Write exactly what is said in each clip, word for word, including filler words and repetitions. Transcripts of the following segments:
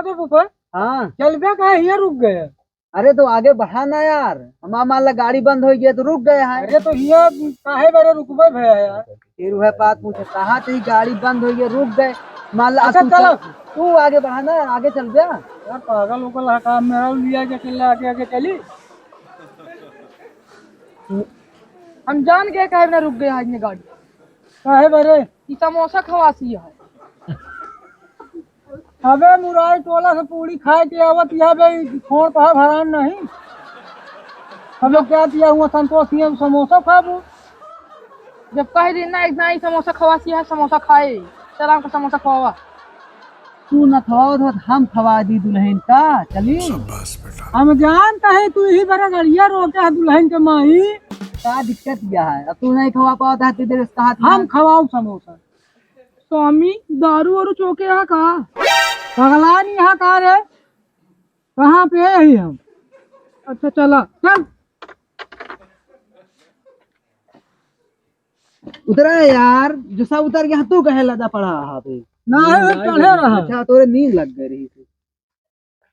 तो फूफा, हाँ। चलबे काहे हियाँ रुक गए? अरे तो आगे बढ़ा ना यार, हमार मान ला गाड़ी बंद होइ गया तो रुक गए हैं। अरे तो हियाँ काहे बरे रुकबे भैया यार? फिर वह बात पूछे, कहाँ से ही गाड़ी बंद होइ गया, रुक गए। मान ला अच्छा, तू चलो। चल, तू आगे बढ़ा ना, आगे चलबे। यार पागल उगल है काम में, और लिया के चल आगे आगे चली। हम जान गए काहे ना रुक गए आज में गाड़ी। काहे बरे? ई समोसा खवासी है। अबे मुरारी टोला से पूड़ी खाए के आवत या बे, ई खोड़ पहा भरान नहीं। हम लोग क्या दिया हुआ संतोष सिंह समोसा खाबू। जब कह दी ना, इतना ही समोसा खवासी है, समोसा खाए। चल हमका समोसा खवावा। तू न खवाओ तो हम खवा दी दुल्हन का, चली। शाबाश बेटा। हम जानता है तू यही बड़ा गड़िया रोके है दुल्हन के माई। का दिक्कत क्या है? अब तू नहीं खवा पावत है, तेरे कहा हम खवाऊ समोसा। स्वामी, दारू वारू चोके यहाँ का? पगलान यहाँ का रे? कहाँ पे है ही हम? अच्छा, चला। चल। उतरा है यार, जो सब उतर गया, तू कहे लदा पड़ा है पे? ना है, वो चढ़े रहा। अच्छा, तोरे नींद लग गई रही थी।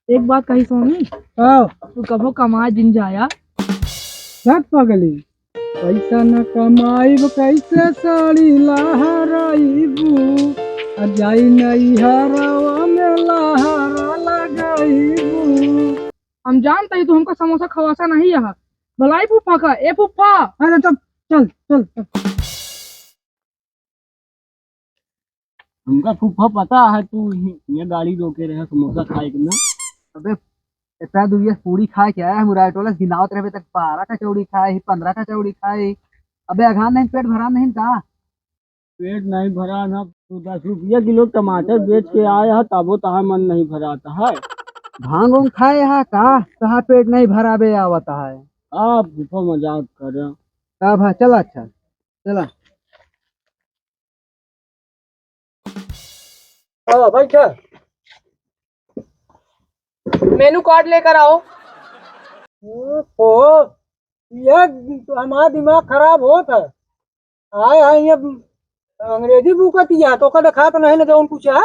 एक बात कही स्वामी, हाँ। तू कभो कमाए दिन जाया। चट पगली। पैसा न कमाइब, कैसे साड़ी लहराइबू? आ जाई नैहरवा में लहरा लगाइबू। हम जानते ही तू हमका समोसा खवासा नहीं यहाँ। भलाई फूफा का, ए फूफा। अरे चल, चल, चल, चल। हमका फूफा पता है तू ये, ये गाड़ी रोके रहे समोसा खाए के ना। अबे इतना दूर ये पूड़ी खाए के आया है मुरारी टोला से, गिनावत रहबे तक बारह कचौड़ी खाए ही, पन्द्रह कचौड़ी खाए ही। अबे अघान नहीं, पेट भरा नहीं का? पेट नहीं भरा ना, तू दस रुपया किलो टमाटर बेच के आया है तबो तहार मन नहीं भराता है। भांग उंग खाए हा का? तहार पेट नहीं भराबे आवता है। आ फूफा मजाक कर रहा। तब हाँ चला, अच्छा चला। हाँ, बैठा। मेनू कार्ड लेकर आओ। ओहो, ये हमारा दिमाग खराब होत है। आए हैं ये अंग्रेजी बुक दिया तो का देखात नहीं ना जौन कुछ है।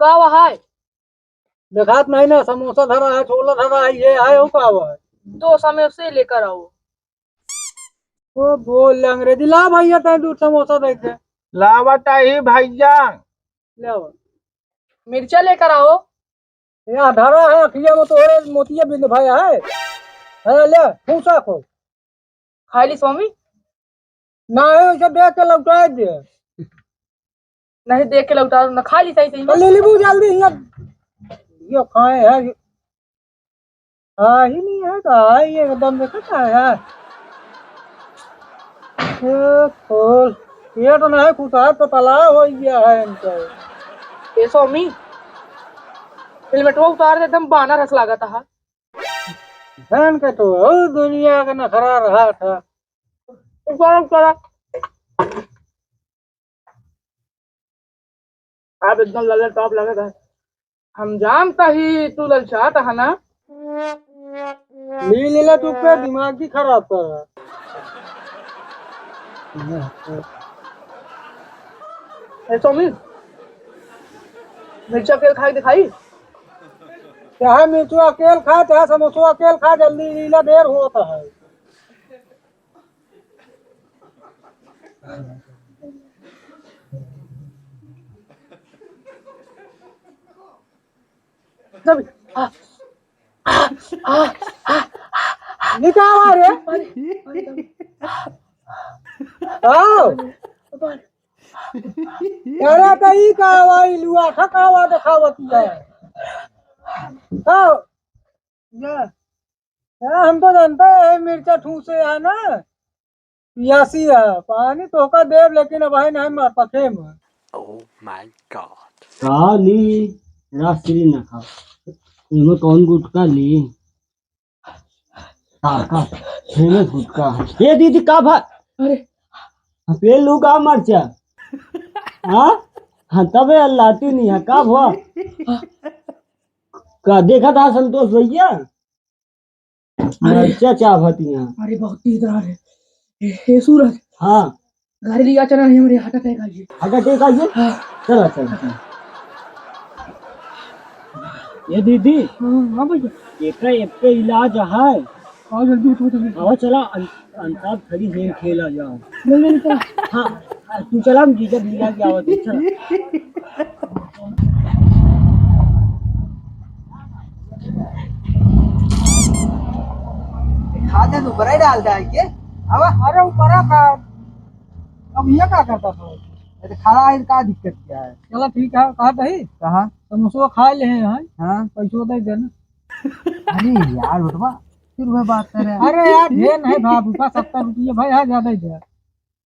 का वहा है? देखात नहीं ना, समोसा धरा है, छोला धरा है, ये है, वो का हुआ है? दो समोसे लेकर आओ। वो बोल ले अंग्रेजी, ला भैया तैं दूध समोसा दे दे। लावत ही भैया। ले आओ। मिर्चा लेकर आओ। या धरा है अखिया में तोहरे मोतिया बिंद भया है। है ले, फूसा खो। खाई ली स्वामी? नहीं, उसे देख के लौटा दे। नहीं, देख के लौटा ना, खाई ली सही सही तो में। ले लीबू जल्दी हियाँ। ये खाए है। हाँ, ही नहीं है का? ये एकदम देखा का है? ये खोल। ये तो नहीं कुछ है, तो तालाब हो गया है इनका। ए स्वामी, हेलमेटवा उतार दे, एकदम बानर रस लागत है। बहन के तो और दुनिया का नखरा रहा था। उतारा, उतारा। आप एकदम लल्ला टॉप लगे था। हम जानता ही तू ललचाता है ना। ली लीला तू पे दिमाग भी खराब कर रहा। ए स्वामी, मिर्चा तेल खाई दिखाई। चाहे मिर्चो अकेल खा, चाहे समोसो अकेल खा, जल्दी लीला देर होता है। जब, आ, आ, आ, आ, आ, निकाल रे। अरे, अरे, अरे। आओ। अरे, तो ई का आवा, ई लुआ खा का आवा देखावती है। आओ। या, या, हम तो जानते हैं, मिर्चा ठूसे है ना, पियासी है, पानी तोहका देब, लेकिन अब है नहीं मार पखे में। Oh my God। का ली रास्त्री ना खा, इमे कौन गुटका ली? का, का, फेमस गुटका है। ए दीदी, का भा-, अरे। पेलू का मरचा? हाँ? हाँ, तबे अल्लाह तू नहीं है, का भा? का देखा था संतोष भैया? अरे। मरचा चाहत यहाँ। अरे, बहुत तेज रहा है। ए, ए, सूरज। हाँ। गाड़ी लिया चला नहीं, हमारे heart attack आ गई। Heart attack आ गई? हाँ। चला, चला, चला। ए दीदी, हाँ, हाँ भैया। एका एक इलाज है। आओ जल्दी उठो, जल्दी। आओ चला, अन-, अंताक्षरी गेम खेला जाओ। नहीं, नहीं, चला। हाँ, तू चला, हम जीजा भैया के आवत है, चला। खाते तो ऊपर ही डाल जाएंगे। अब अरे ऊपर का, अब ये का करता था? अरे खड़ा है, का दिक्कत क्या है? चला ठीक है, कहा तही? कहाँ? समोसा खा ले हैं, हाँ? हाँ। पैसो दे देना। अरे यार, उठवा, फिर वह बात करे। अरे यार, ये नहीं भाई, भूपा सत्तर रुपये भाई, हाँ, ज्यादा ही दे।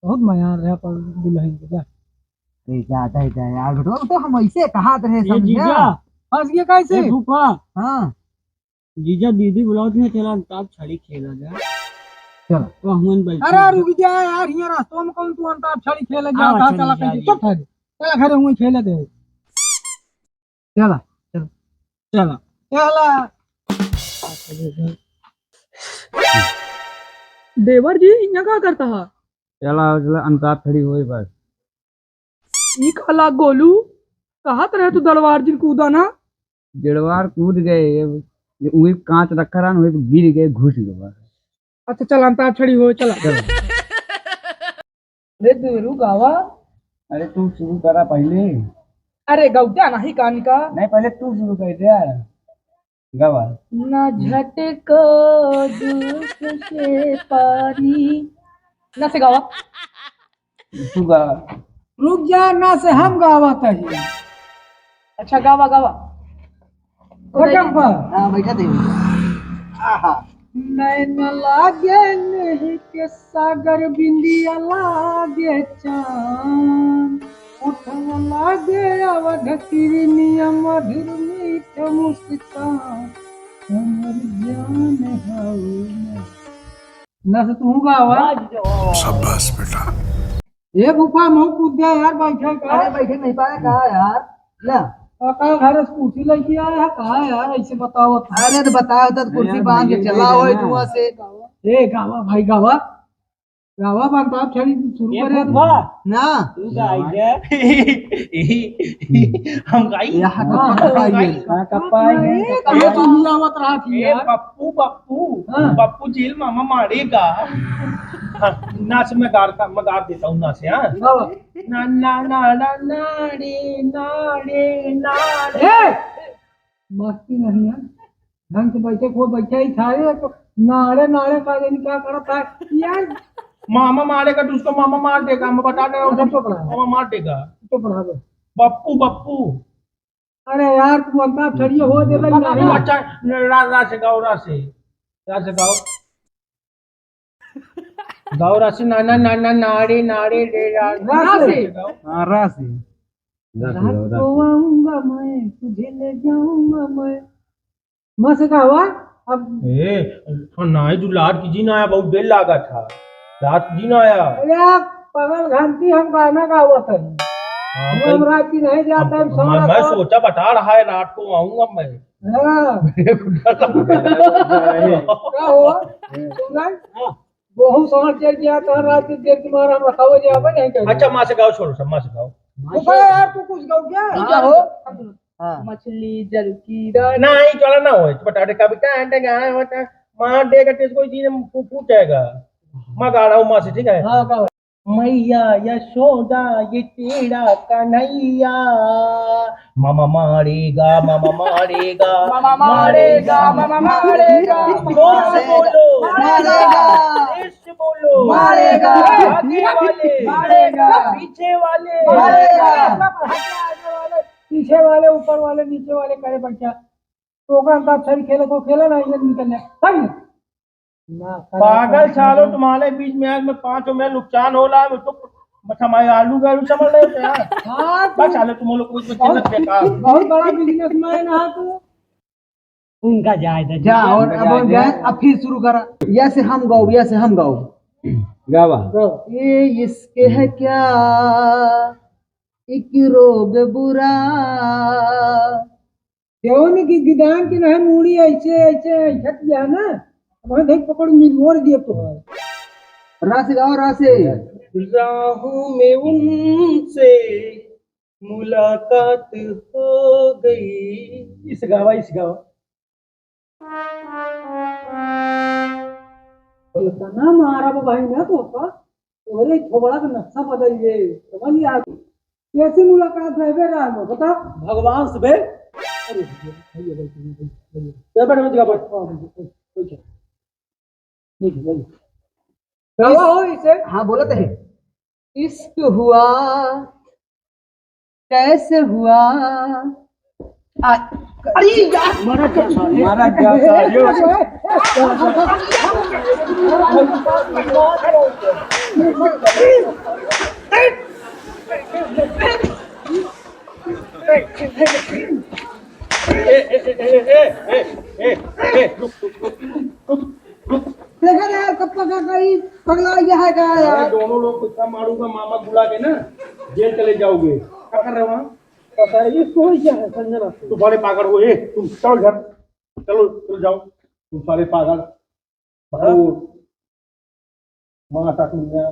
बहुत मया रहा पर दुल्हन के, जा। अरे, ज्यादा ही दे यार, उठवा, तो हम ऐसे कहा रहे, ये समझा? जीजा। फंस गया कैसे? ए, भूपा। हाँ। जीजा, दीदी बुलावत है, चला अंताक्षरी खेला जाए। चला। तो हम बैठे अरे, हैं। रुक जा यार, यहाँ रास्तों में कौन तू अंताक्षरी खेला जा? हाँ, कहाँ चल चला जा, कहीं? ये। चल, चल, चला घरे, वहीं खेले दे। चला, चला। चला। चला। देवर जी, यहाँ का करता है? चला, चला, अंताक्षरी होई बस। ई का लाग गोलू? कहाँ तरह तू दड़वार जिन कूदा ना? दड़वार कूद गए, ये, ये वही कांच रखा रहा ना, वही पे गिर गए, घुस गए बस। अच्छा, चला, अंताक्षरी हो, चला। चला। अरे, तू रू गावा। अरे, तू शुरू करा पहले। अरे, गौजा नहीं कान का। नहीं, पहले तू शुरू कर दे। गावा। ना झटको दुख से पानी। ना से गावा। तू गावा। रुक जा, ना से हम गावा तही। अच्छा, गावा, गावा। बैठा ऊपर। हाँ, बैठा दे। आहा। नैन लागे नहीं के सागर बिंदिया लागे चांद। ओठवा लागे अवध किरनिया मधुर मीठ मुस्कान। हमर जान हऊ ना। ना से तू गावा। शाबाश बेटा। ए भूपा, मुँह कूद गया यार, बैठे का? अरे बैठे नहीं पाए का यार? ला। का, का घर से कुर्सी लेके आया है? का यार, ऐसे बताओ तो। अरे तो बताओ तो, कुर्सी बांध के चला हो धुआं से। ए गावा भाई, गावा। गावा, बात, बात छड़ी शुरू ए करे। भूपा। ना। तू गाई दे। हम गाई। यहाँ हम गाई। कप्पा पाई है। हाँ, कप्पा है। अरे, कहाँ से हुआ आवत रहा थी ए, यार? पप्पू, पप्पू, हाँ। पप्पू झील मामा मारेगा। हाँ, ना से मैं गाड़ता, मैं गाड़ देता हूँ ना से, हाँ। हाँ। ना, ना, ना, ना, ना, रे, ना, रे, ना, रे। ए! मस्ती नहीं है। ढंग से बैठे को बैठे ही था, ये तो नाड़े, नाड़े का जाने क्या करता है यार। मामा मारेगा तो उसको मामा मार देगा, मैं बता दे रहा हूँ, अच्छा, चुप रहा। मामा मार देगा। चुप रहा बे। पप्पू, पप्पू। अरे यार, तू अंताक्षरी हो दे भाई, हाँ, नहीं। अच्छा, रा-, रा से गाओ, रा से। रा से गाओ। गाओ, रा से, ना, ना, ना, ना, ना, रे, ना, रे, रे, रा, रा से। गाओ। हाँ, रा से। रा से रात गाओ, रा को से। आऊंगा मैं, तुझे ले जाऊंगा मैं। मस्त गावा। अब ए, नाई दुलार की जी ना आया, बहुत देर लागा था। रात जी ना आया। अरे, पागल घंटी हम गाना गावत है। हाँ, हम भाई, रात की नहीं जाता हम, है, मैं, सोना मैं था। सोचा बता रहा है, रात को आऊंगा मैं। हाँ। क्या हुआ? सुन रहा है? हाँ। बहुत समझ चल गया था, रात के देर के मारे हम रखावे जावे नहीं करें। अच्छा, माँ से गाओ, छोड़ो सब, माँ से गाओ। तो भाई यार, तू कुछ गाओ क्या? हाँ, हो। हाँ। मछली जल की रानी। नहीं, चला ना हो, बता दे, कविता है, गाना होता है, मार देगा, तेरे कोई चीज में फू-, फूट जाएगा। मैं गा रहा हूँ माँ से, ठीक है? हाँ, गाओ। मैया यशोदा, ये तेरा कन्हैया, मामा मारेगा, मामा मारेगा, मामा मारेगा, मामा मारेगा। जोर से बोलो। मारेगा। तेज से बोलो। मारेगा। आगे वाले। मारेगा। पीछे वाले। मारेगा। पीछे वाले, ऊपर वाले, नीचे वाले, करे बच्चा। तो ओकरा अंताक्षरी खेले को खेले ना, ये निकल जाए। भाग। ना, खराब पागल काम सालो, कर। तुम्हारे बीच में आज मैं पाँच में नुकसान हो रहा है, मैं तो बस हमारे आलू गैलू समझ रहे हो क्या? हाँ, बस तू साले, तुम लोग कुछ बहुत, बेकार। बहुत बड़ा businessman है तू। उनका जायदा जा, दीजिए। और उनका अब जायदा। गए, अब फिर शुरू करा। या से हम गाओ, या से हम गाओ। गावा। गाओ। ये इश्क है क्या, एक रोग बुरा। क्यों नहीं कि गिदान की नहीं मूड़ी ऐसे, ऐसे, ऐसे किया ना, वहाँ देख पकड़ मिल मोड़ दिए तो। रा से गाओ, रा से। राहों में उनसे मुलाकात हो गई। इस गावा, इस गावा। बोलता ना मारा बाबा ही ना तो का, तोहरे थोबड़ा का नक्शा बदल गए, समझ लिया? कैसी मुलाकात भय बे राम में, बता? भगवान से बे। अरे भैया, भैया, गलती नहीं, भैया, भैया। चल बैठ, बैठ, बैठ। हाँ, भैया, ठीक है। ठीक है, भैया। गावा हो इसे? हाँ, बोलत है। इश्क हुआ, कैसे हुआ? आ, अरे यार! मारा क्या साले? मारा क्या साले? ए, ए, ए, ए, रुक, रुक, रुक, रुक, रुक। देखा ना यार, कब तक का कहीं पगला गया है क्या अरे, यार? दोनों लोग गुस्सा मारूंगा, मामा बुला के ना जेल चले जाओगे। क्या कर रहे हो वहाँ? पता नहीं, ये सोई क्या है, संजना? तुम सारे पागल हो, ए, तुम चलो घर, चलो, चलो जाओ, तुम सारे पागल। भागो। माँ का दुनिया।